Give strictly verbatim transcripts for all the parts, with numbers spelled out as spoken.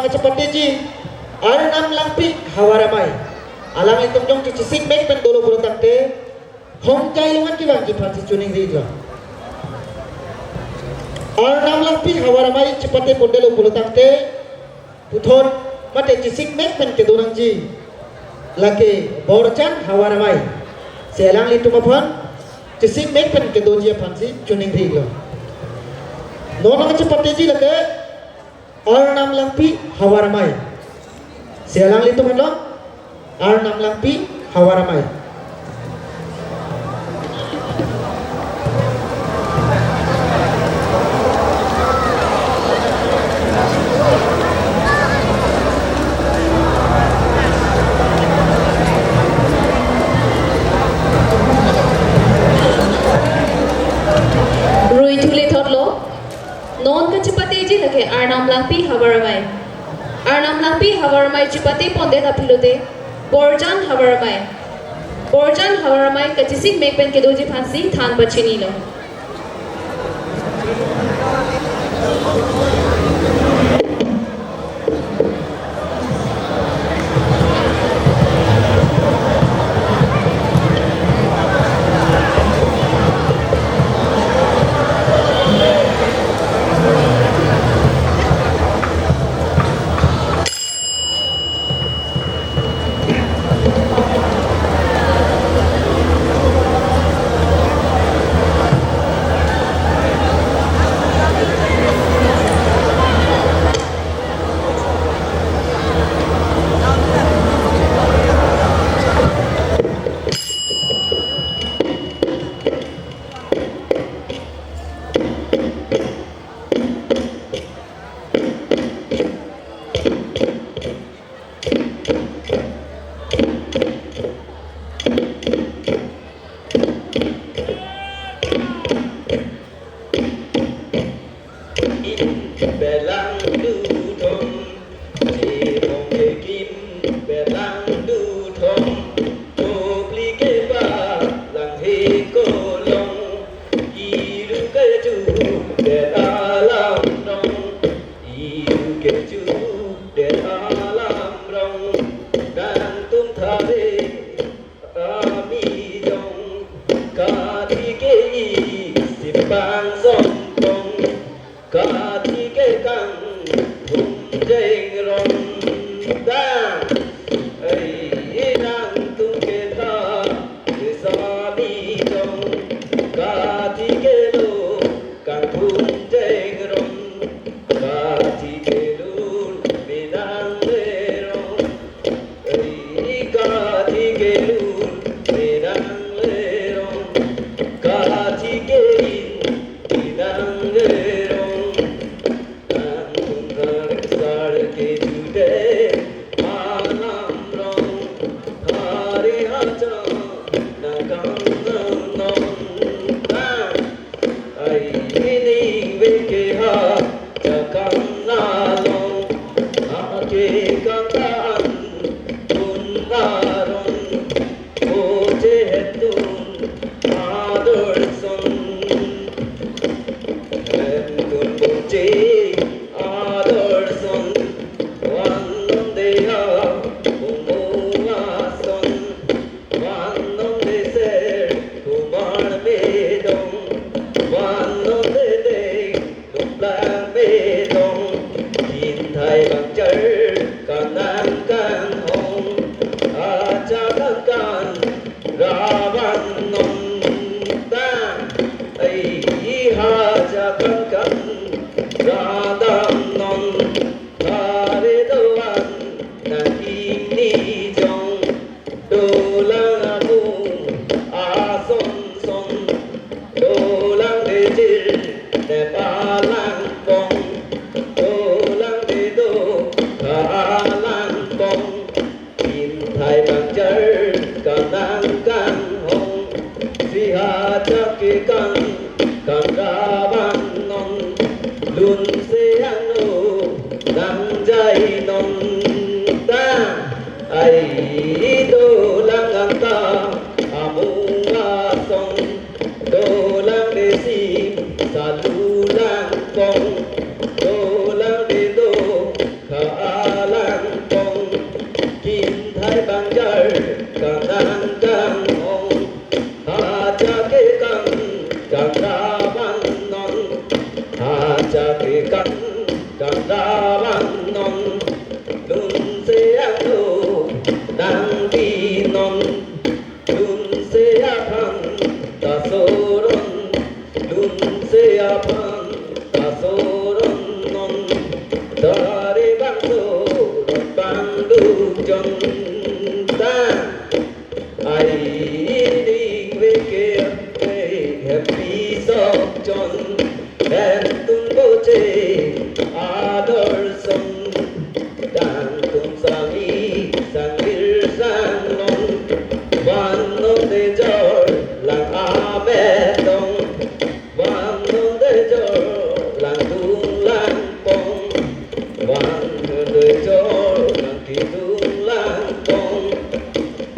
Chepatiji, Arnam Langpi Havar Amei. Alanglitum jongsi chesik mek pen dolo pulo tangte, Hongkai Longhan kevangji aphansi choningri lo. Arnam Langpi Havar Amei chepate pondetlo pulo tangte, puthot mate chesik mek pen kedo nangji, lake Borjan Havar Amei. Si alanglitum aphan chesik mek pen kedoji aphansi choningri lo. Non nangchepatiji lake Arnam Langpi Havar Amei. Si alanglitum aphan lo, Arnam Langpi Havar Amei. Rui thule thotlo. Non kachepatiji lake Arnam Langpi Havar Amei. Arnam Langpi Havar Amei chepate pondet aphi lote, Borjan Havar Amei. Borjan Havar Amei kachesik mek pen kedoji aphansi than pachinilo. Belang du thom, chebong kekim belang du thom, kopli kepa lang he kolong, iru kechu det alam rong, iru kechu det alam rong, nangtum thare amei jong, kathi ke-i sipang songpong, kathi ke kangthum jengrong ta. Ai, nangtum ketha, kesa amei jong, kathi kelo kangthum jengrong, kathi kelun menang lerong. Ai, kathi kelun menang lerong, kathi kerin menang lerong. Nangtum thare sar kechudet alam rong, thare hacha nangkang nang nong. Ai, ining veke ha jakang nalong, ake kangkan pun narong, oche hetun ador son. Hetun oche ador son, vannon de a umo ason. Vannon de ser kumar medong, vannon de de dumplang medong, kinthai bangchar kanang kanghong, acha kangkan ravannon ta, ai hacha kangkan radamnon, thare doan nang ingni jong. Dolang amu ason son, dolang de chir ne palang pong, dolang de do ka alang pong, kinthai bangchar kanang kanghong, si hacha ke kang kangka vannon, lun se ano nangjainon ta. Ai, dolang angta amu ason, dolang de sim salu lang pong, dolang de do ka Jon ta ai ning ve ke, eh, happy sok jon, hem tun boche ador song, dang tum sami sangir sanglong, van non dejor lang ametong, van non dejor lang tung lang pong, van non dejor lang kitung lang pong,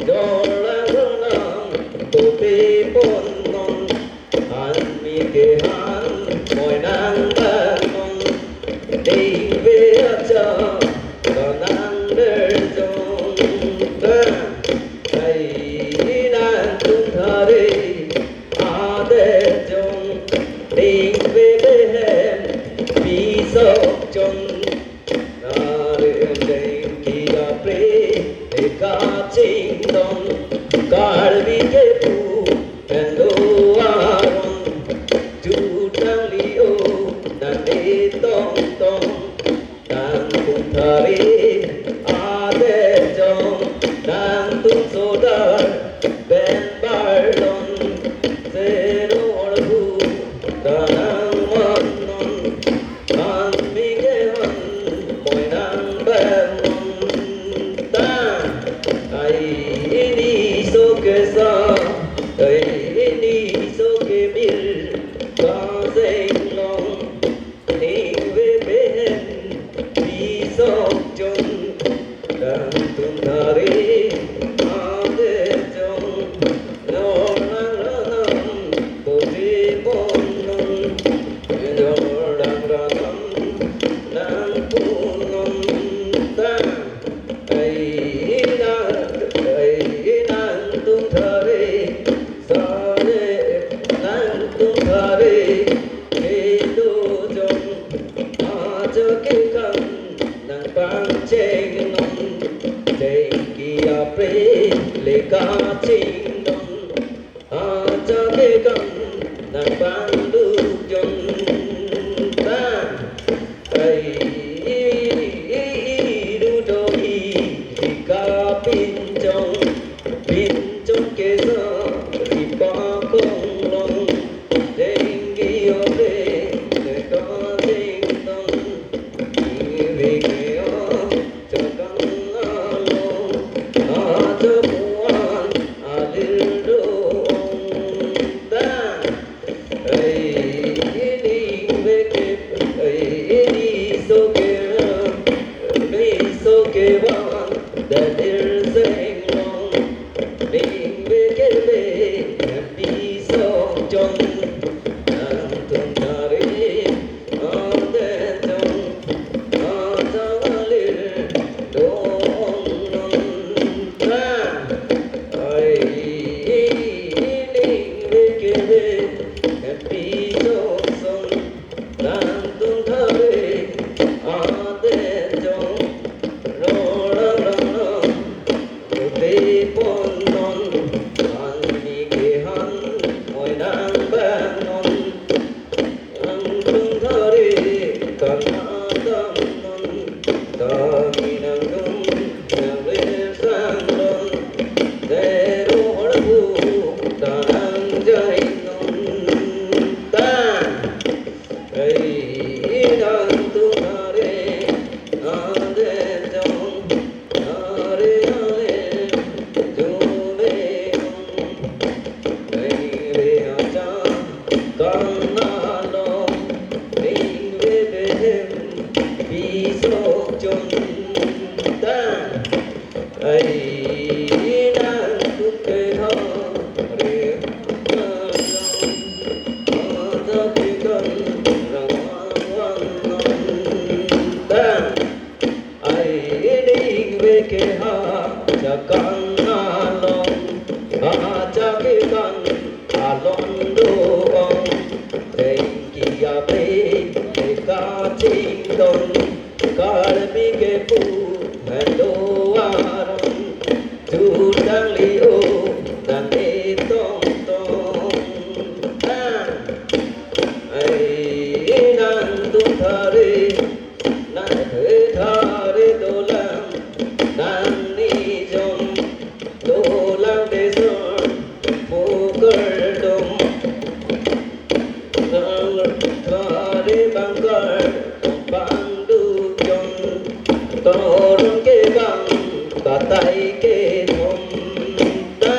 jor lang ronang tote pon non, han mi ke han moi nang bang non, ding ve acha kanang der jong ta, ai nang tum thare ade jong, ding ve behem pisok jon, nare deng ki apre le kachingdong, Karbi kepu pen do arong, jutang lio nang de tong tong, nang tum thare ade jong, nang tum sodar ben barlon, zero orbu tanang man non, han mi ke han moi nang bang non ta, ai ini so ke sa, ai ini so ke mir ka zeng long, ning ve behem pisok jon, dang tum thare ade jong, jor lang ranam tote pon non, jor lang ranam nang pon non ta, ai nang, ai nang tum thare, sale nang tum thare kedo jong, acha ke kan nang pangcheng non, deng ki apre le kachingdong, acha ke kan nang pangduk jong ta, ai du do i ri kapinchong, pinchong ke sa ri pakong long, deng ki apre le kachingdong, ning ve ke a chakang alo, acha puan alir do ong ta, ai ning ve ke, ai ini so ke, ini so ke van dalir zeng long, ning ve ke le happy sok jon, nang tum thare ade jong, acha alir do ong non ta, ai ning ve ke ve happy sok son, nang tum thare ade jong, jor lang ranam tote pon non, han mi ke han moi nang bang non, nang tum thare kan adam non, ta mi nang tum nang le sang non, zero orbu tanang jai non ta, ai nang tum thare ade jong, are ale jole ong, ai re acha kan alo, ning ve behem pisok jon ta, ai nang tum ke thare ade jong, acha ke kan nang wan non ta, ai ning ve ke ha chakang along, acha ke kan along do ong, deng ki apre le kachingdong, Karbi kepu pen do arong, jutang lio nang e tong tong ta, ai nang tum thare, nang he thare dolang, nang Oron kebang batai kethom ta.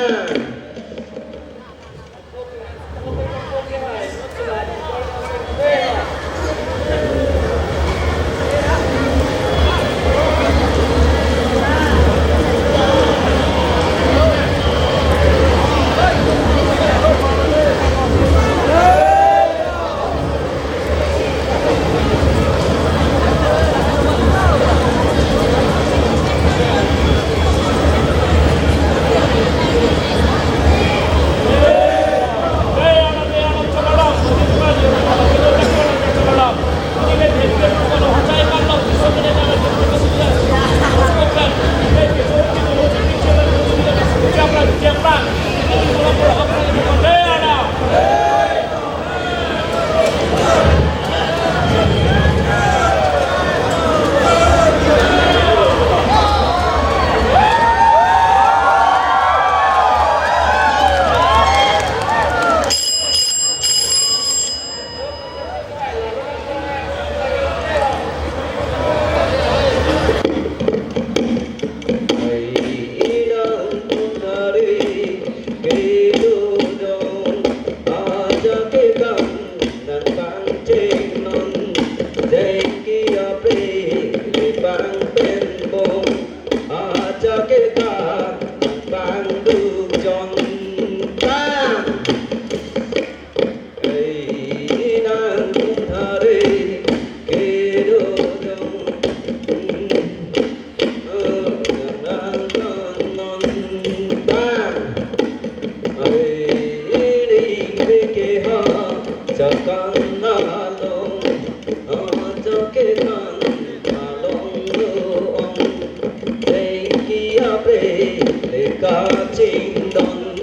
Kachingdon,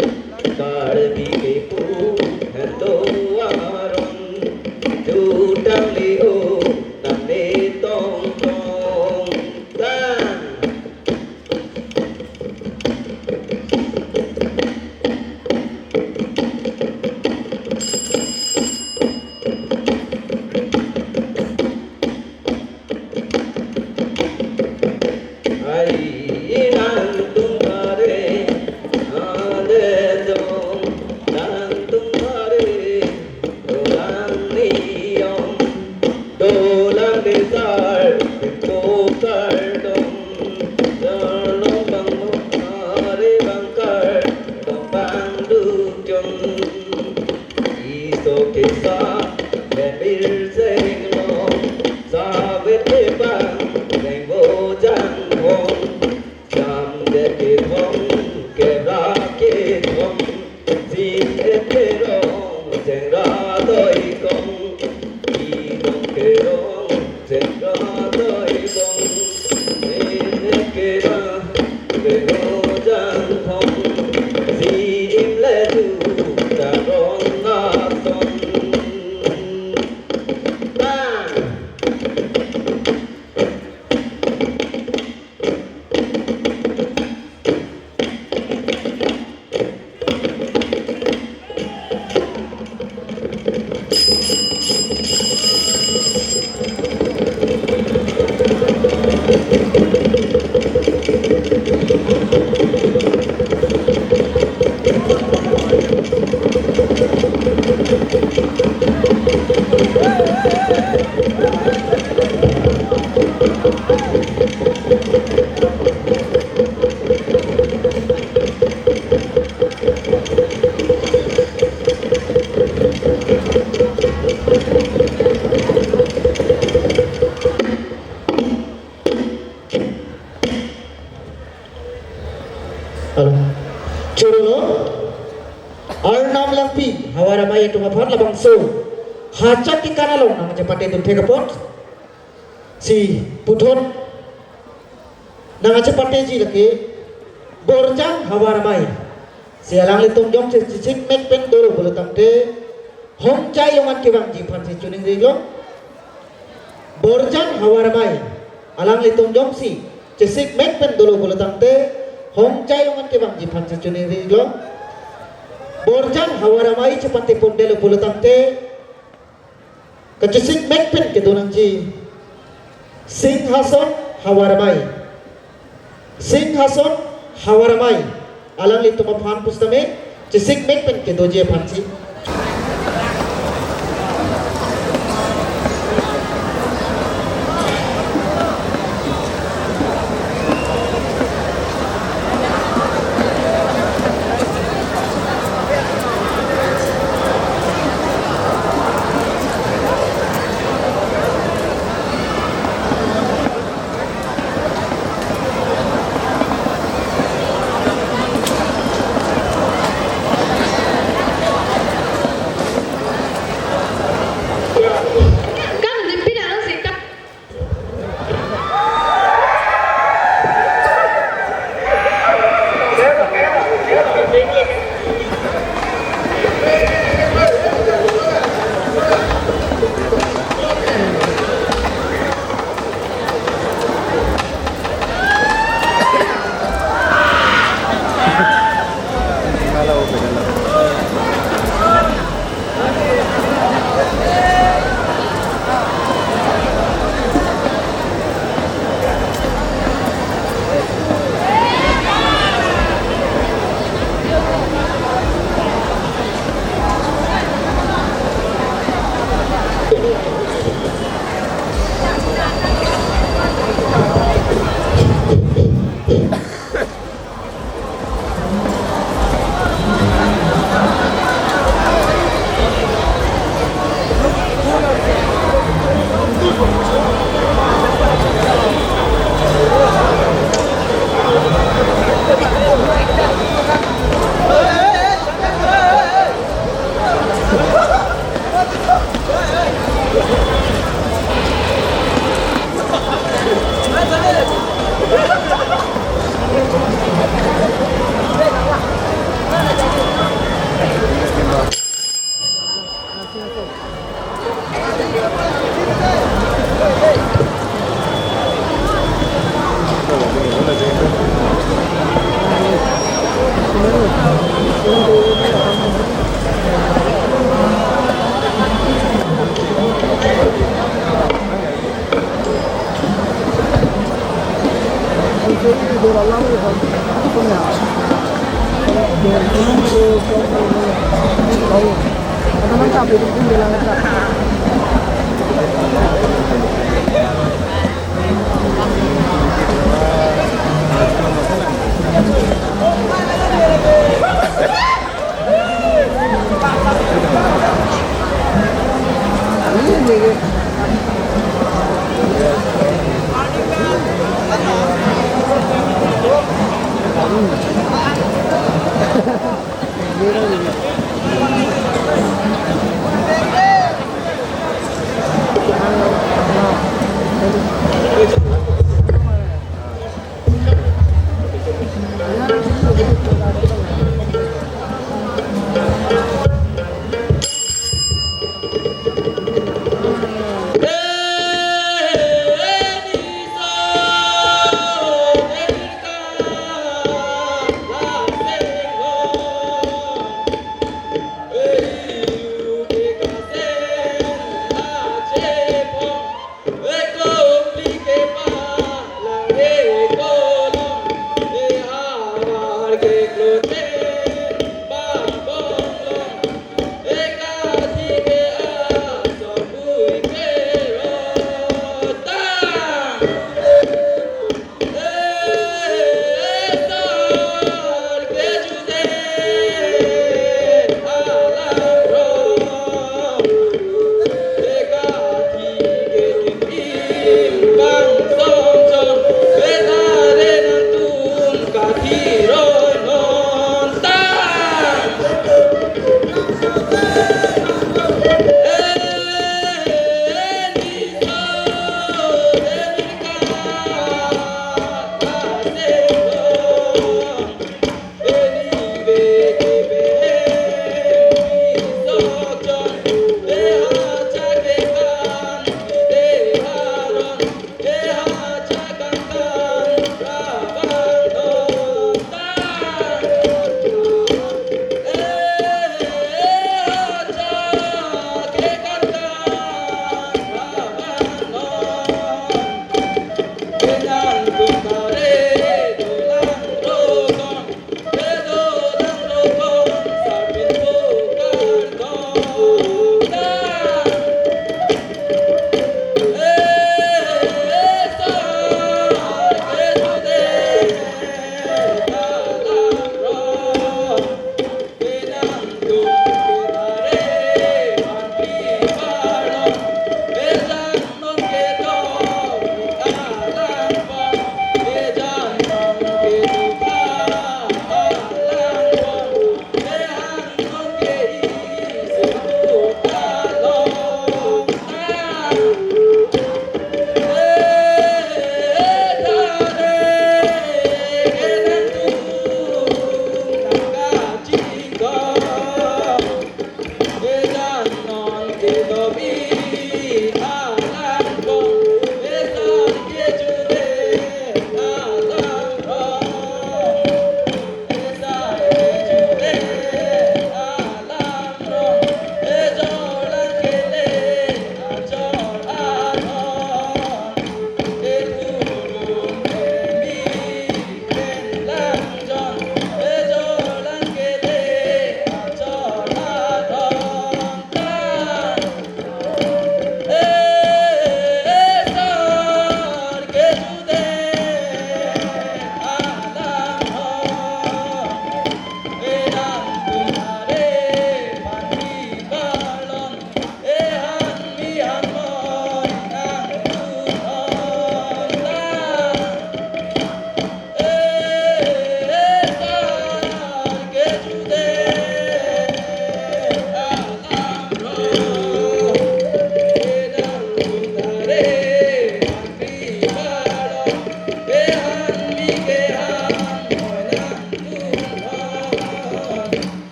Karbi kepu hendo aron, jutang li-o, nane tongtong. Tan. Ai nangtum kare, ade dong, nangtum kare, dolang niyom, dolang desar, pimpo kardom, dolang bangmo, are bang kardom, bang dukjong. Iso kesa, lemir senglo, savet kebang, sengbo janghong, jam det kethom, kebra kethom, sim et kerong, jengra doi kong, idong kerong, jengra doi kong, sim et kebang, kero janghong, sim le tu, karong aton. Bang. Hello. Chorolo. Arnam Langpi, Havar Amei atum aphan labangso hachak kekan along nangchepate dunthek apot si puthot nangchepateji lake Borjang Havar Amei. Si alanglitum jongsi chesik mek pen dolo pulo tangte, Hongjai Longan kevangji aphan si choningri lo. Borjang Havar Amei, alanglitum jongsi chesik mek pen dolo pulo tangte, Hongjai Longan kevangji aphan si choningri lo. Borjang Havar Amei chepate pondelo pulo tangte, kachesik mek pen kedo nangji Singhason Havar Amei. Singhason Havar Amei. Alanglitum aphan pusitame chesik mek pen kedoji aphansi.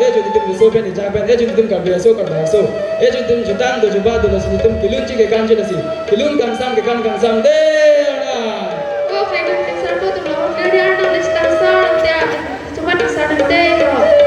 Jun itum riso pen ejak pen, eh, jun itum Karbi aso, Karbi aso. Eh, jun itum jutang do, jubat do, lasi itum kelun chingki kekang chingki lasi. Kelun kangsam, kekan kangsam, de, ana. Oh, hai dun sar ko tum lo, kari arna le star sar, tia, jubat sar de, ho.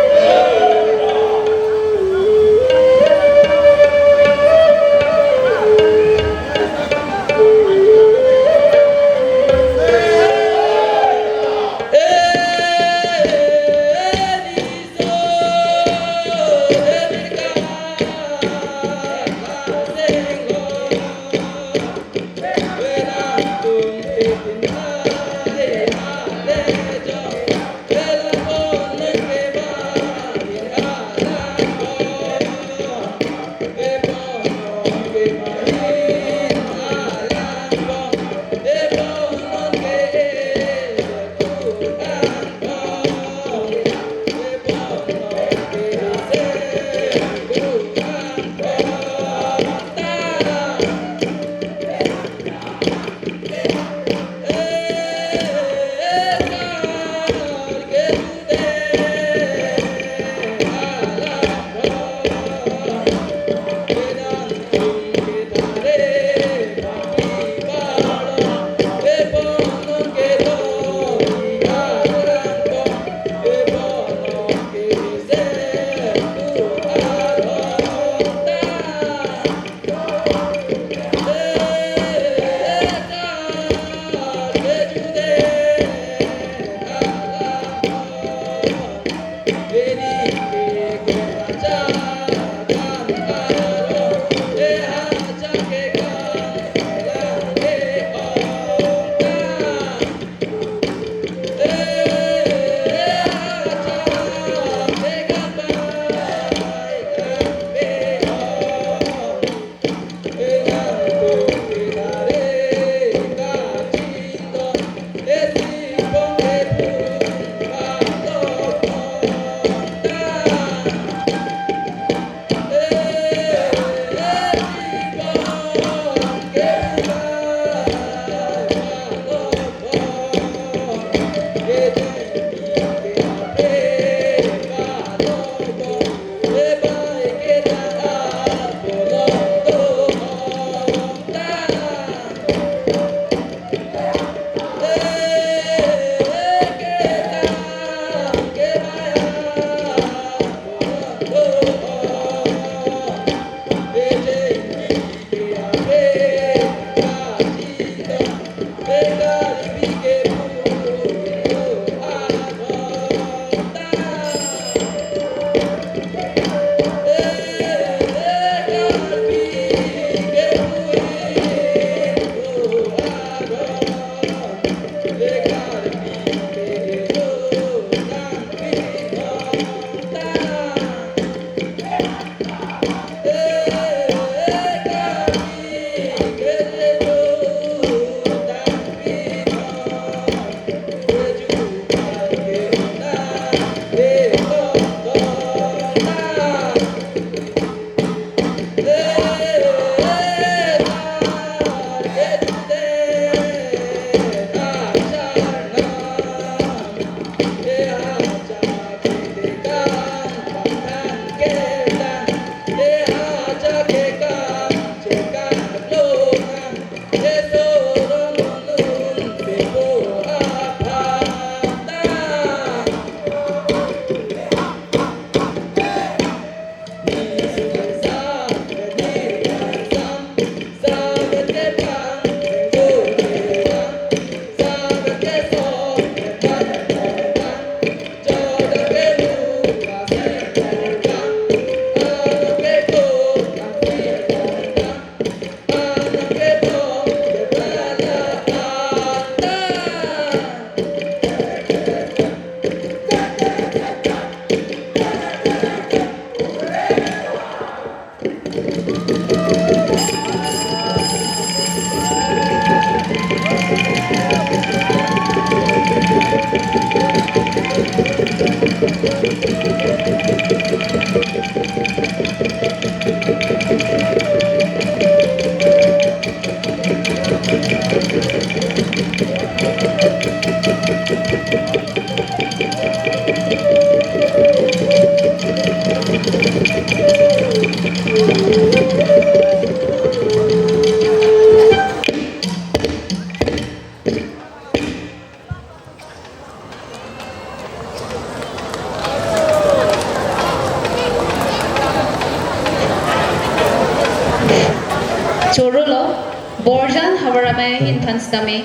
Borjan Havar Amei ahin aphan sitame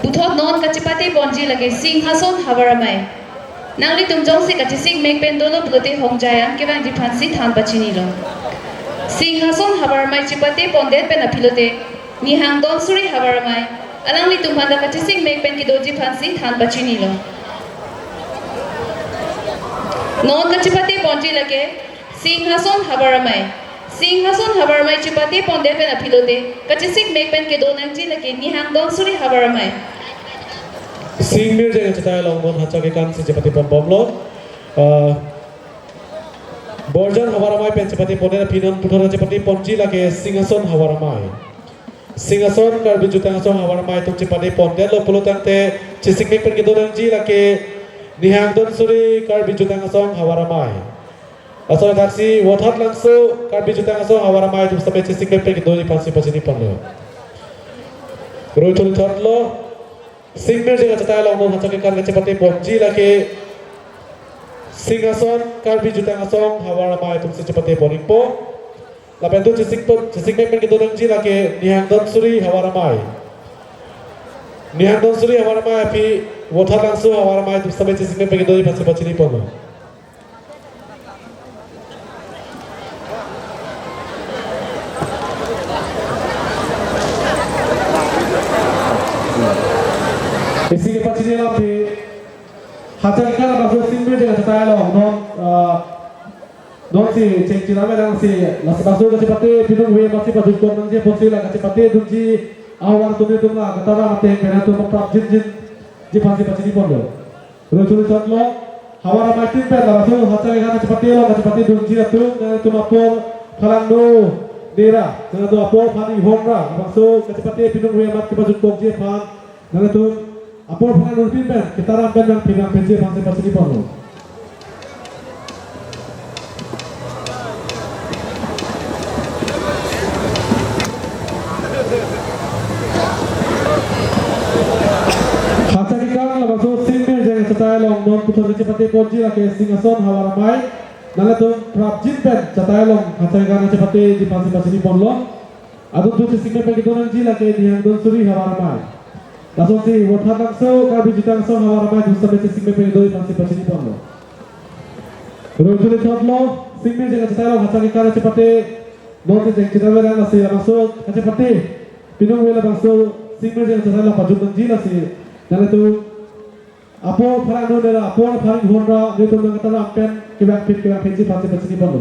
puthot non kachepate ponji lake Singhason Havar Amei. Nanglitum jongsi kachesik mek pen dolo pulote Hongjai an kevangji aphansi than pachinilo. Singhason Havar Amei chepate pondet pen aphi lote Nihang Donsuri Havar Amei alanglitum aphan ta kachesik mek pen kedoji aphansi than pachinilo. Non kachepate ponji lake Singhason Havar Amei. Singhason Havar Amei chepate pondet pen aphi lote kachesik mek pen kedo nangji lake Nihang Donsuri Havar Amei. Sing Mirjeng achetai along non hacha kekan si chepate ponbomlo. Ah, Borjan Havar Amei pen chepate pondet aphi non puthot chepate ponji lake Singhason Havar Amei. Singhason Karbi Jutang Asong Havar Amei atum chepate pondetlo pulo tangte chesik mek pen kedo nangji lake Nihang Donsuri Karbi Jutang Asong Havar Amei. Laso thaksi Vothatlangso Karbi Jutang Asong Havar Amei atum sitame chesik mek pen kedoji aphansi pachini ponlo. Roi thuli thotlo. Sing Mirjeng achetai along non hacha kekan kachepate ponji lake Singhason Karbi Jutang Asong Havar Amei atumsi chepate pon-ikpo. Lapen tu chesik pen, chesik mek pen kedo nangji lake Nihang Donsuri Havar Amei. Nihang Donsuri Havar Amei aphi Vothatlangso Havar Amei atum sitame chesik mek pen kedoji aphansi pachini ponlo. Isi kepachini lam aphi hacha kekan labangso Sing Mirjeng achetai along non, ah, non si cheng chinam nangsi labangso kachepate pinung ave amatsi pajut kok nangji apotsi la kachepate dunji ahavar atum nelitum la kataram ateng pen atum prapjin jinji aphansi pachini ponlo. Roi thuli thotlo, Havar Amei team pen labangso hacha kekan kachepate along kachepate dunji atum, nangtum apor phalangno nera, nangtum apor phaninghon ra, labangso kachepate pinung ave amat kepajut kokji aphan, nangtum apor phalangno team pen ketaram pen nangpinang penji aphansi pachini ponlo. Hacha kekan labangso Sing Mirjeng achetai along non puthot kachepate ponji lake Singhason Havar Amei. Nanglitum prapjin pen chetai along hacha kekan kachepateji aphansi pachini ponlo. Adung tu chesik mek pen kedo nangji lake Nihang Donsuri Havar Amei. Lasonsi Vothatlangso Karbi Jutang Asong Havar Amei atum sitame chesik mek pen kedoji aphansi pachini ponlo. Roi thuli thotlo, Sing Mirjeng achetai along hacha kekan kachepate non si cheng chinam nangsi labangso kachepate pinung ave labangso Sing Mirjeng achetai along pajut nangji lasi nangtum apor phalangno nera, apor phaninghon ra, nelitum nangkataram pen kevang pit kevang penji aphansi pachini ponlo.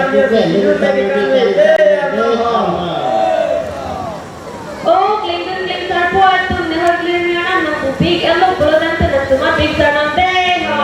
O klingdun klingsarpo atum, nehor kling nang nangpupik, elo pulo tangte nangtumapik sar nang dei ho.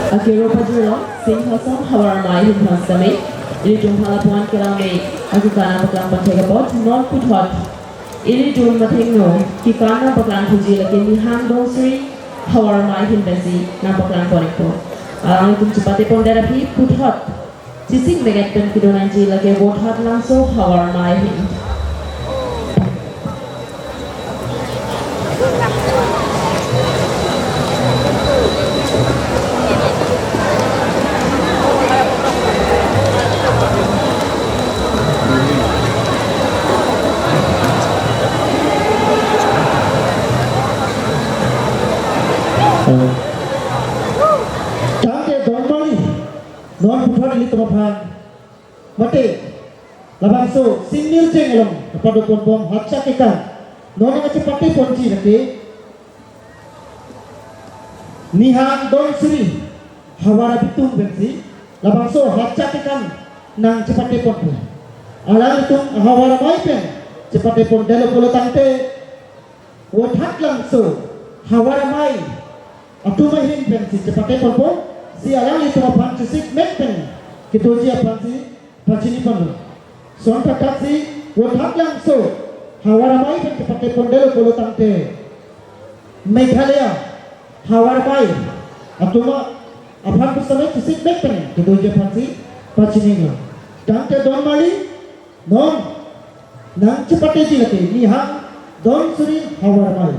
Akero pajirlo, Singhason Havar Amei ahin aphan sitame, ilitum hala puan kelang me, aku kanang paklang pangthek apot, non puthot ilitum mathengno kekan nangpaklang thuji lake Nihang Dongsri Havar Amei ahin pensi nangpaklang pon-ikpo. Alangtum chepate pondet aphi puthot chising benget pen kedo nangji lake Vothatlangso Havar Amei ahin. So, Singni Cheng along kapado ponbom Hatchak Kekan. Non nangchepate ponji lake Nihang Donsuri Havar Abitung pensi, labangso Hatchak Kekan nangchepate ponpo. Alanglitum Havar Amei pen chepate pondetlo pulo tangte, Vothatlangso Havar Amei atum ahin pensi chepate ponpo, si alanglitum aphan chesik mek pen kedoji aphansi pachini ponlo. Son thakthak si Vothatlangso Havar Amei pen chepate pondetlo pulo tangte, Meghalaya Havar Amei atum aphan pusitame chesik mek pen kedoji aphansi pachinilo. Tangte don mali, non nangchepateji lake Nihang Donsuri Havar Amei.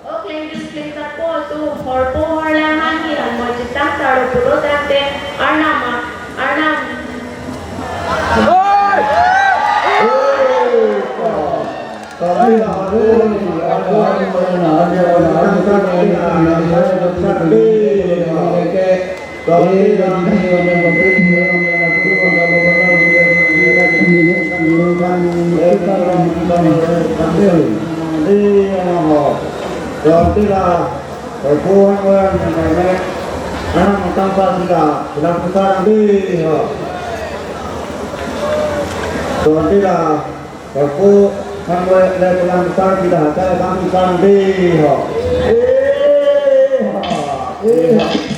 O klengdun klengsapo atum, horpo horlang hanghi anmoi chetang saro pulo tangte, Arnam, Arnam. Tila, eh, puan wan, eh, anak matang pa sila, sila pusar di, ho. Tila, eh, puan wan, eh, pulang pusar sila, hatai bang pusar di, ho. Eh, ha, eh, ha.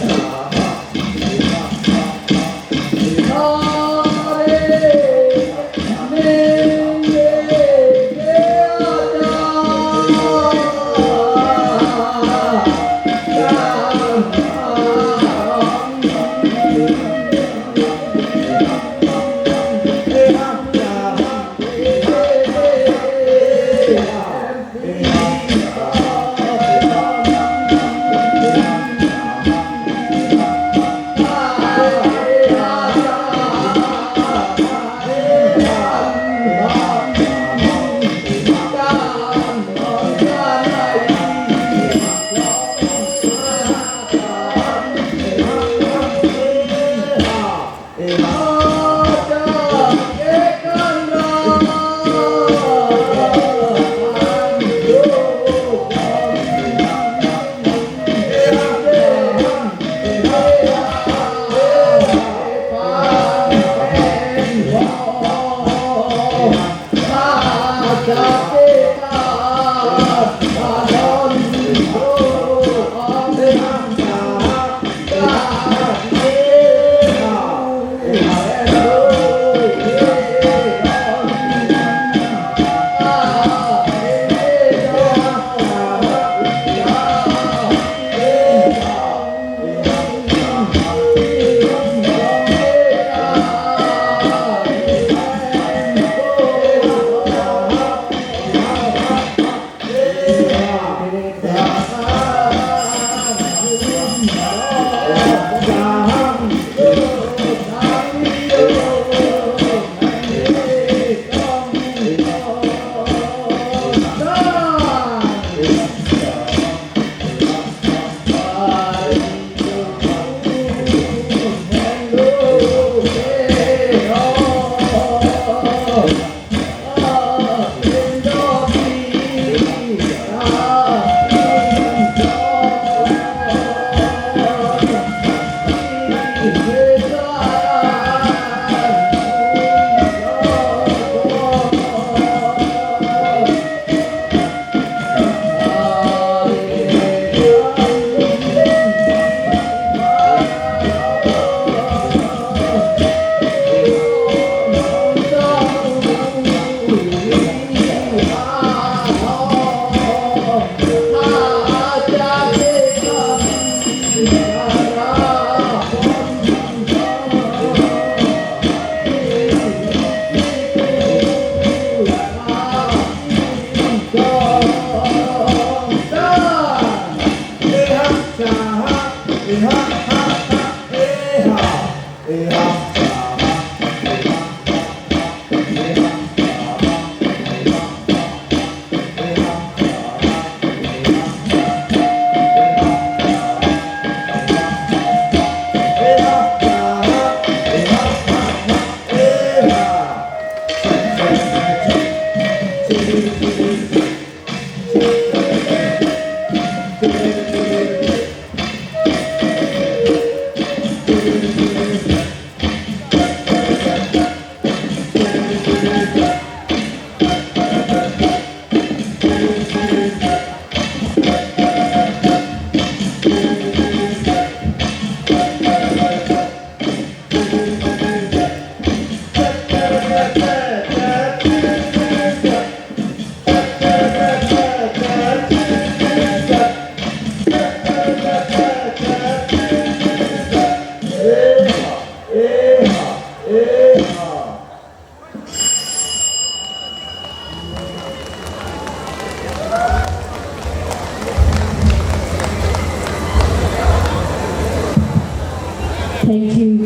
Thank you,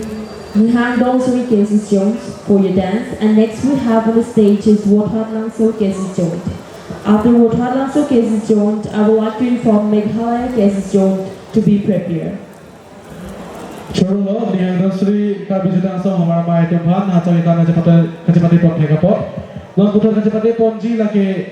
Nihang Dongsuri K C Joint, for your dance. And next we have on the stage is Vothatlangso K C Joint. After Vothatlangso K C Joint, I would like to inform Meghalaya K C Joint to be prepared. Choro lo, Nihang Dongsuri Karbi Jatang Song Hamar Mai atum aphan, hachang itan kachepate, kachepate pon thek apot. Non puthot kachepate ponji lake